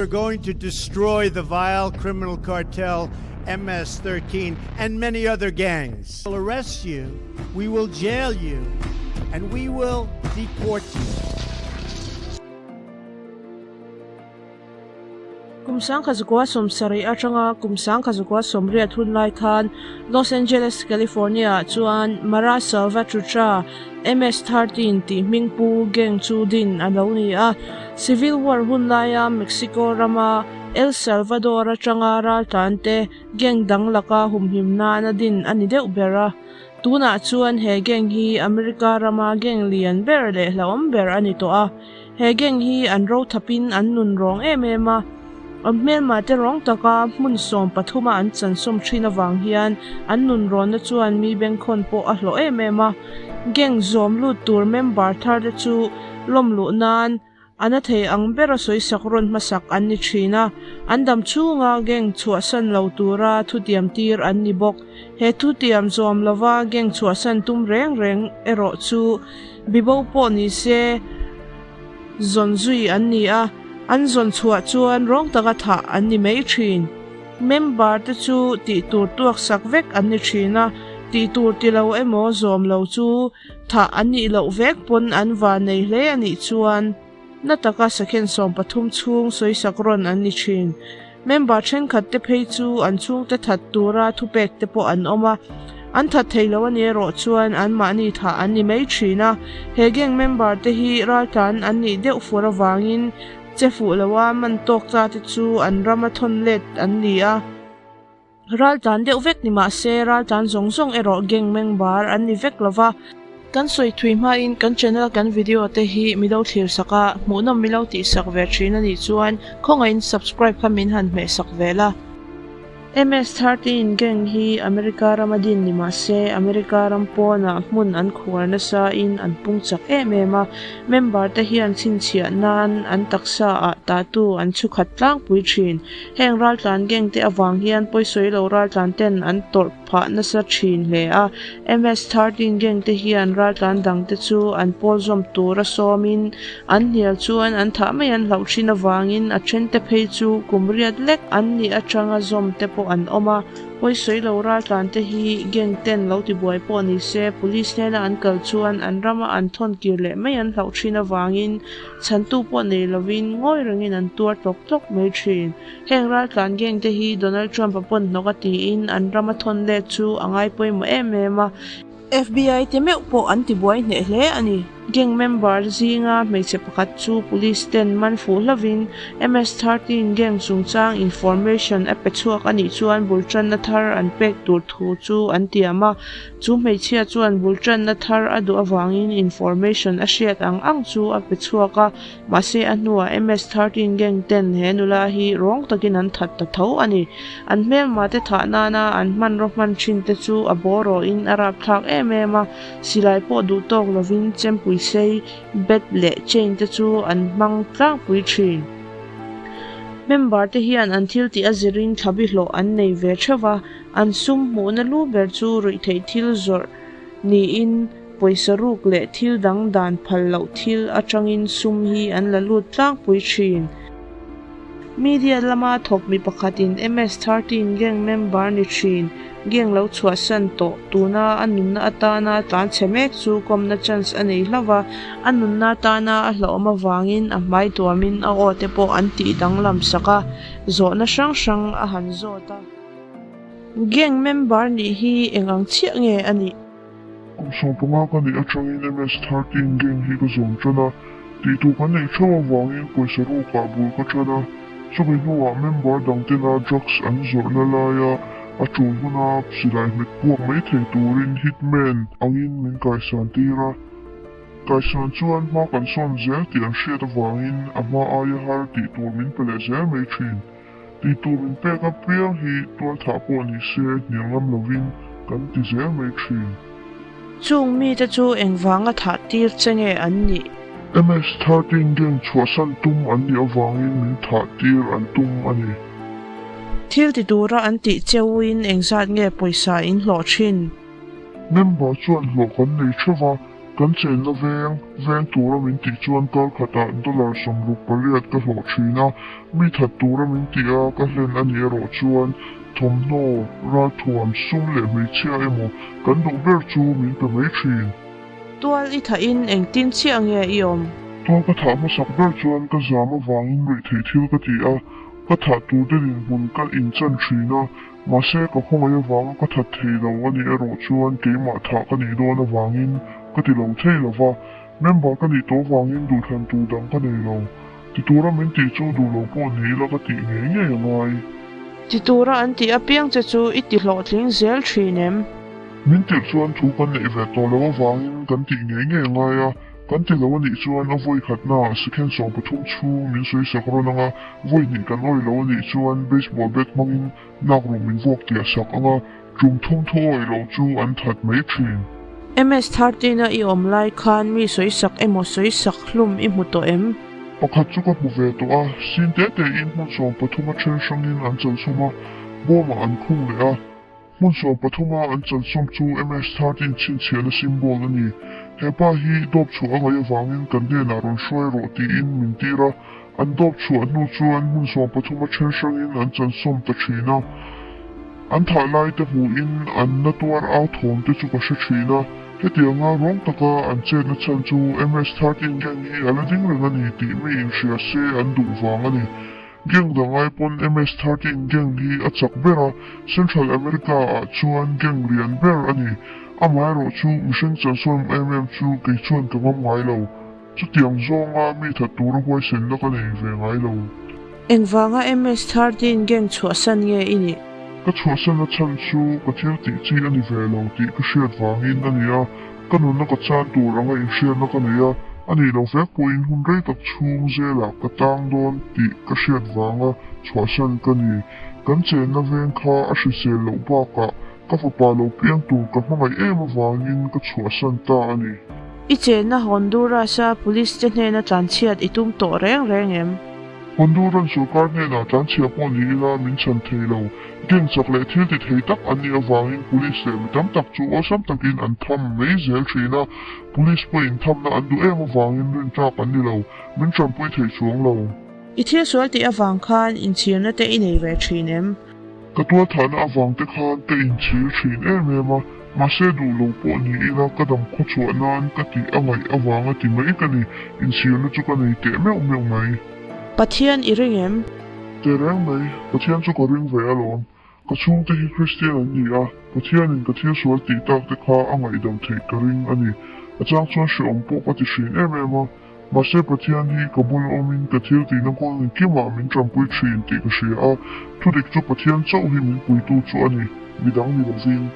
We're going to destroy the vile criminal cartel MS-13 and many other gangs. We'll arrest you, we will jail you, and we will deport you. Kum 1970 atanga kum 1980 hun lai khan Los Angeles, California-ah chuan Mara Salvatrucha, MS-13 tih hmingpu gang chu din a lo ni a. Civil War hun laia Mexico rama El Salvador atanga raltlante gang dang laka humhim nana din a ni deuh ber a. Tunah chuan he gang hi America rama gang lian ber leh hlauhawm ber a ni tawh a. He gang hi an ro thapin an nun rawng em em a, an hmelmah te rawng taka hmun 13 a an chansawm thin avang hian an nun rawnna chuan mi bengkhawn pawh a hlawh em em a. Gang zawm lut tur member thar te chu lawm luh nan a na thei ang bera sawisak rawn hmasak an ni thin a, an dam chhunga gang chhuahsan lo tura thutiam tir an ni bawk. He thutiam zawm lova gang chhuahsan tum reng reng erawh chu Bibo pawh ni se zawn zui an ni a, an zawn chhuah chuan rawng taka thah an ni mai thin. Member te chu tih tur tuak sak vek an ni thin a, tih tur ti lo emaw zawm lo chu thah an nih loh vek pawn an van nei hle a nih chuan na taka sakhen 13 chhung sawisak rawn an ni thin. Member thenkhat te phei chu an chhungte that tura thupek te pawh an awm a, an that thei lo a ni erawh chuan anmahni thah an ni mai thin a. He gang member te hi raltlan an nih deuh fur avangin che fuh loa man tawk ta te chu an rama thawn let an ni a. Raltlan deuh vek ni mah se raltlan zawng zawng erawh gang member an ni vek lo va. Kan sawi thui hmain kan channel kan video te hi milo thlir sak a, hmuhnawm milo tih sak ve thin a nih chuan khawngaihin subscribe kha min han hmeh sak ve la. MS-13 gang hi America rama din ni mah se America ram pawnah hmun an khuar nasa in an pung chak em em a, member te hian chhinchhiah nan an taksa ah tattoo an chhu khat tlangpui thin. Heng raltlan gang te avang hian pawisawi lo raltlan ten an tawrh phah nasa thin hle a. MS-13 gang te hian raltlan dang te chu an pawl zawm tura sawmin an hnial chuan an thah mai an hlauh thin avangin a then te phei chu kum riat lek an nih atanga zawm te pawh an awm a. Pawisawi lo raltlan te hi gang ten lo tibuai pawh ni se police hnena an kal chuan an rama an thawn kir leh mai an hlauh thin avangin Chhantu pawh nei lovin ngawi rengin an tuar tlawk tlawk mai thin. Heng raltlan gang te hi Donald Trump a pawn hnawk a tiin an rama thawn let chu a ngai pawimawh em em a. FBI te meuh pawh an tibuai hneh hle a ni. Gang member zinga hmeichhe pakhat chu police ten man fuh hlovin MS-13 gang chungchang information a pe chhuak a nih chuan bul tanna thar an pek tur thu chu an tiam a. Chu hmeichhia chuan bul tanna thar a duh avangin information a hriat ang ang chu a pe chhuak a, mahse a hnuah MS-13 gang ten he nula hi rawng takin an that ta tho a ni. An hmelma te thah nana an hmanraw hman thin te chu a bawrawhin a rapthlak em em a, silai pawh duh tawk lovin chempui sei, bat leh chain te chu an hmang tlangpui thin. Member te hian an thil tih a zirin thlabi hlawh an nei ve theuh va, An sum hmuhna lu ber chu ruihtheih thil zawrh niin pawisa ruk leh thil dang dan phal loh thil atangin sum hi an la lut tlangpui thin. Media lama thawk mi pakhatin MS-13 gang member ni thin, gang lo chhuahsan tawh tuna a nunna atana tlanchhe mek chu kawmna chance a nei hlauh va, a nunna atana a hlauhawm avangin a hmai tuamin a aw te pawh an tih danglam sak a, zawhna hrang hrang a han zawt a. Gang member nih hi eng ang chiah nge a nih? Kum 15 ka nih atangin MS-13 gang hi ka zawm tan a, tihtur kan neih theuh avangin pawisa rukah bul ka tan a, chumi hnuah member dang tena drugs an zawrhna laia a tul huna silai hmet puak mai thei turin hitman angin min kaisan tir a. Kaisan chuan hma kan sawn zel tih an hriat avangin a hma aia har tih tur min pe leh zel mai thin. Tihtur min pek apiang hi tualthah pawh ni se hnial ngam lovin kan ti zel mai thin. Chung mite chu engvanga thah tir che nge an nih? MS-13 gang chhuahsan tum an nih avangin min thah tir an tum a ni. Thil ti tura an tih cheuin engzat nge pawisa in hlawh thin? Member chuan hlawh kan nei theuh va. Kan chenna veng, veng tura min tih chuan kar khatah dollar 68 ka hlawh thin a, mi that tura min tih a ka hlen a nih erawh chuan thawmhnaw, ralthuam, sum leh hmeichhia emaw kan duh ber chu min pe mai thin. Tual i thahin engtin chiah nge i awm? Tual ka thah hmasak ber chuan ka zam avangin ruihtheih thil ka ti a, ka thah tur te dinhmun ka inchan thin a, Mahse, ka khawngaih avanga ka that thei lo a nih erawh chuan keimah thah ka nih dawn avangin ka ti lo thei lo va, member ka nih tawh avangin duhthlan tur dang ka nei lo. Ti tura min tih chu duh lo pawh ni ila ka tih ngei ngei a ngai. Ti tura an tih apiang che chu i ti hlawhtling zel thin em? Min tirh chuan thu kan neih ve tawh loh avangin kan tih ngei ngei a ngai a, kan ti lo a nih chuan a vawi khatnaah second 13 chhung min sawi sak rawn ang a, Vawi hnih kan awih lo a nih chuan baseball bat hmangin nak rum min vuak tiah sak ang a, tum thum thu awih lo chu an that mai thin. MS thirteen a i awm lai khan mi sawi sak emaw sawi sak hlum i hmu tawh em? Pakhat chu ka hmu ve tawh a, sin te te in hmun 13 a then hrangin an chalsawm a, bawmah an khung leh a. Hmun 13 a an chalsawm chu MS thirteen chhinchhiahna symbol a ni. He pa hi dawp chhuah a ngaih avangin kan hnenah rawn hruai rawh tiin min tir a, an dawp chhuah hnu chuan hmun 13 a then hrangin an chansawm ta thin a. An thah lai te hmuhin an na tuar au thawm te chu ka hre thin a, hetianga rawng taka an chetna chhan chu MS thirteen gang hi a la ding reng a ni tih mi inhria se an duh vang a ni. Gang dang ai pawn MS thirteen gang hi a chak ber a, Central America ah chuan gang lian ber a ni. Amaherawh chu mihring chansawm em em chu kei chuan ka ngam ngai lo. Chutiang zawnga mi that tura huaisenna ka nei ve ngai lo. Engvanga MS thirteen gang chhuahsan nge i nih? Ka chhuahsanna chhan chu ka thil tih chi a ni ve lo tih ka hriat vangin a ni a. Ka nunna ka chan tur anga inhriatna ka nei a, a nih lo vek pawhin hun rei tak chhung zelah ka tang dawn tih ka hriat vanga chhuahsan ka ni. Kan chenna veng kha a hrisel loh bakah ka fapa lo piang tur ka hmangaih em avangin ka chhuahsan ta a ni. I chenna Honduras-a police te hnena tlanchhiat i tum tawh reng reng em? Honduran sorkar hnenah tlanchhia pawh ni ila min chhan thei lo. Gang chak leh thil ti thei tak an nih avangin police leh mi tam tak chu awlsam takin an tham mai zel thin a, police pawhin thamna an duh em avangin rintlak an ni lo, min tanpui thei chuang lo. I thil sual tih avang khan inchhirna te i nei ve thin em? Ka tualthahna avang te khan ka inchhir thin em em a, mahse duh lo pawh ni ila ka dam khawchhuah nan ka tih a ngaih avanga ti mai ka ni, inchhirna chu ka nei teh meuh meuh mai. Pathian i ring em? Teh reng mai, Pathian chu ka ring ve alawm. Ka chhungte hi Kristian an ni a, Pathianin ka thil sual tih tak te kha a ngaihdam theih ka ring a ni. A chang chuan hrehawm pawh ka ti hrin em em a. Mahse Pathian hi ka bul awmin ka thil tihna kawng engkimah min tanpui thin tih ka hria a, thudik chu Pathian chauh hi min puitu chu a ni, midang ni lovin.